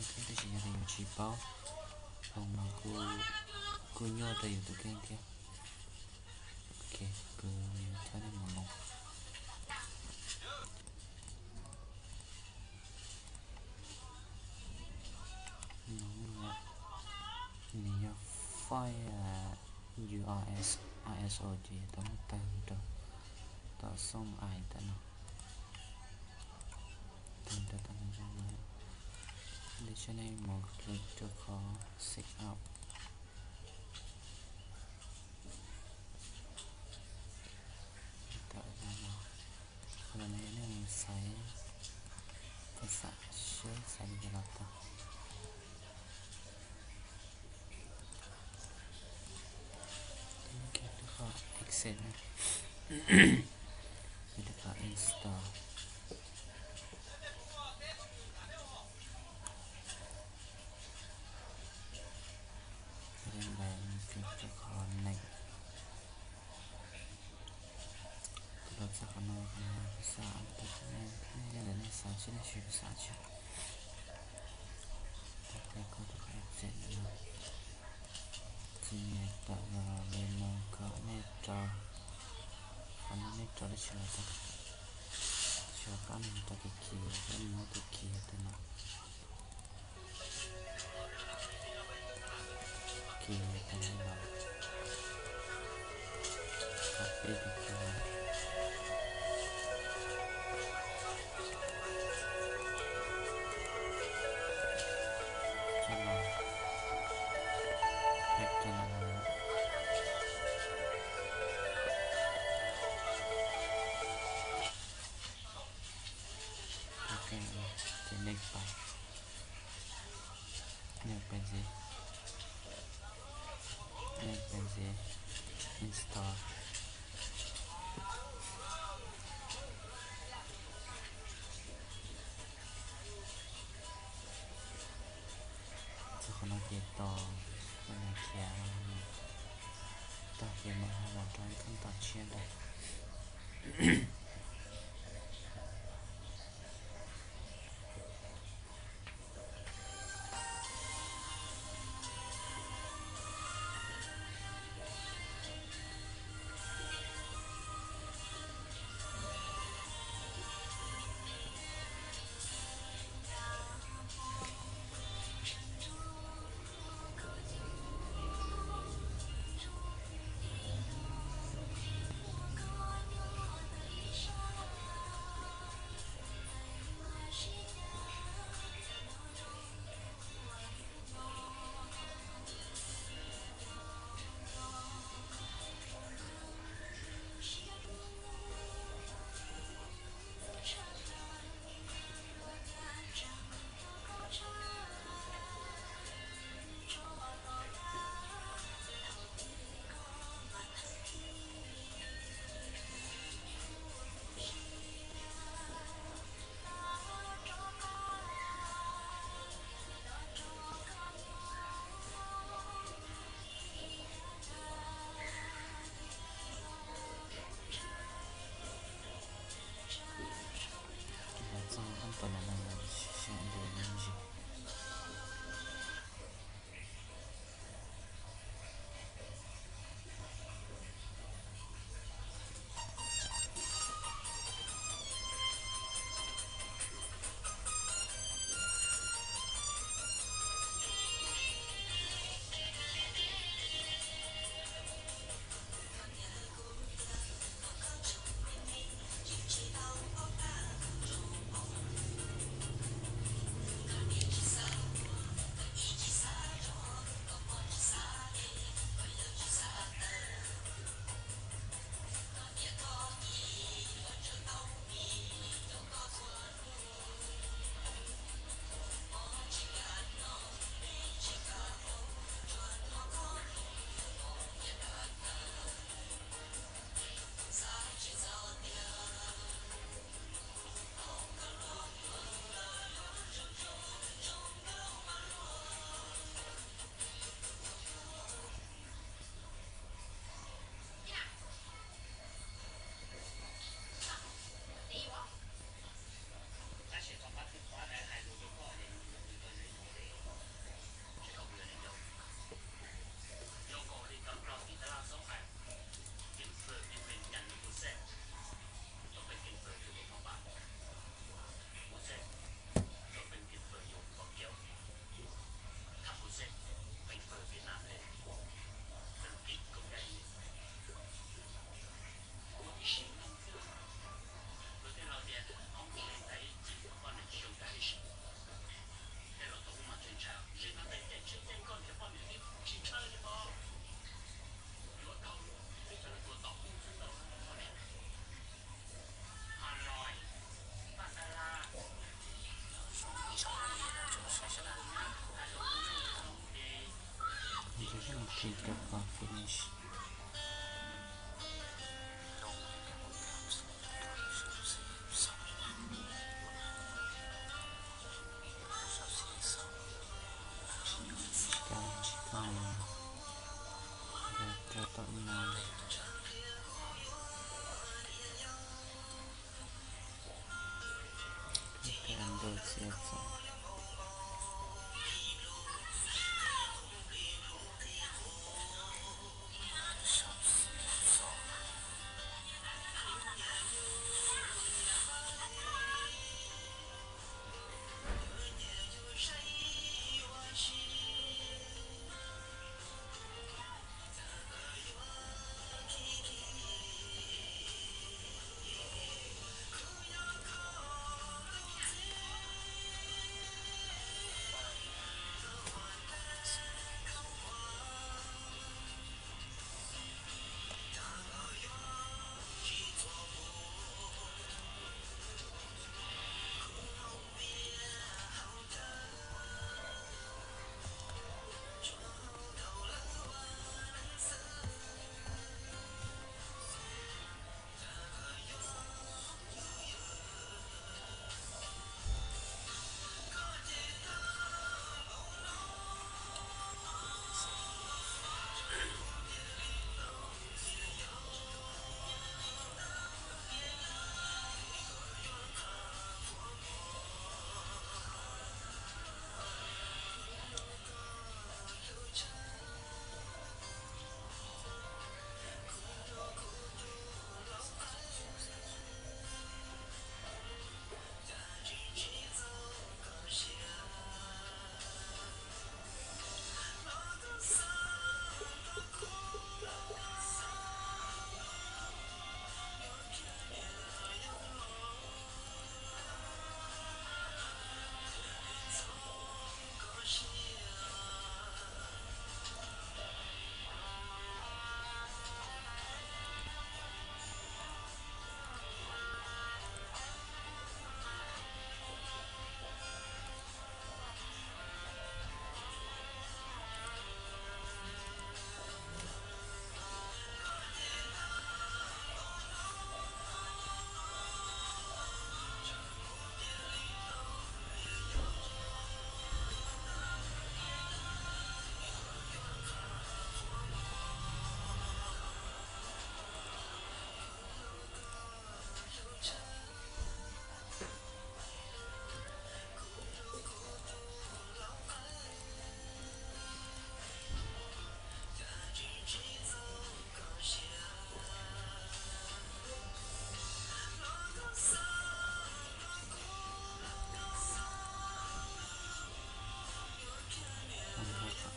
Tab sis yog tias yus tsis paub los mas kuj nyuaj rau yus tus kheej thiab. Ok, kuv coj nej mus loo. Nws yog file U R S, I S O ces tau muab tawg rau tom xoo ai tam no. Tawg rau tom no, li saib nej mus click rau qhov save out. Tawm no, qhov no yog nej mus xaiv, xav seb xaiv li cas los tau. Qhov exit, qhov install. Qhov next. Tus los txog qhov no, qhov no xav tus, nej yog ntawm nej xav tsis, nej siv xav tsis. Tag koj tus qhov exit no, tsis tawm los li no kom nej rau, qhov no nej rau dab tsi los tau. Tsis qab no rau tus kis, peb mus muab tus kis tus no. Kis tau los, copy tus kis no. Coj los, paste rau ntawm no. Ok, ces next pais. Next pais, next pais, install. Txog qhov no ces tos, tos khiav, tag ces mam ho los rau ib qhov tos tshiab ntawd. Ntawm no, tus tus ntawd tsis yog txog.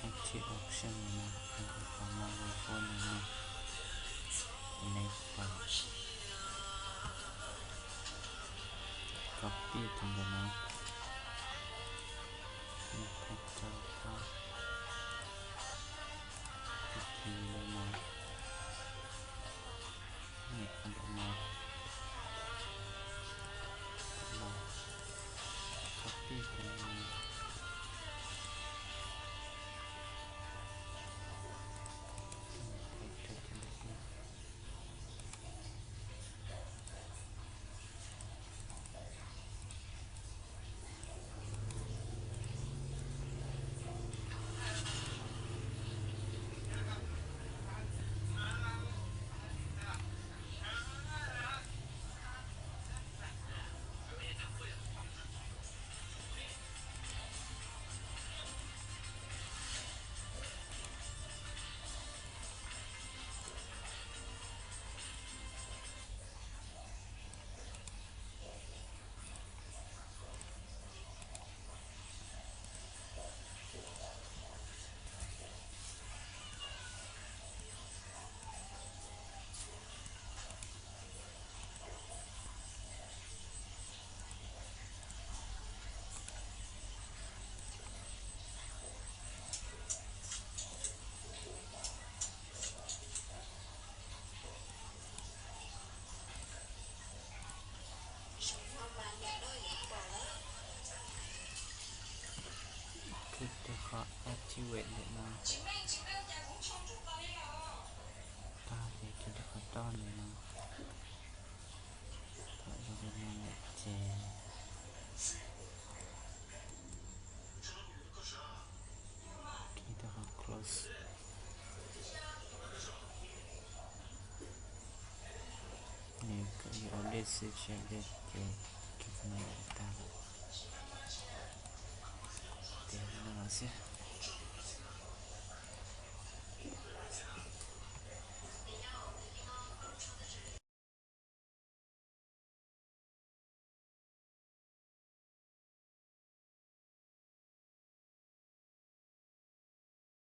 Active option no, qhov no yog qhov no, enable, copy tus ntawm no, paste rau, copy ntawm no, ntawm no, copy tus no, Kis rau qhov activate ntawm no tag ces kis rau qhov roj ntawm no, thaum zoo li no lawm ces kis rau qhov close. Xwb tsis yog li ces rau no tag, tias no xwb.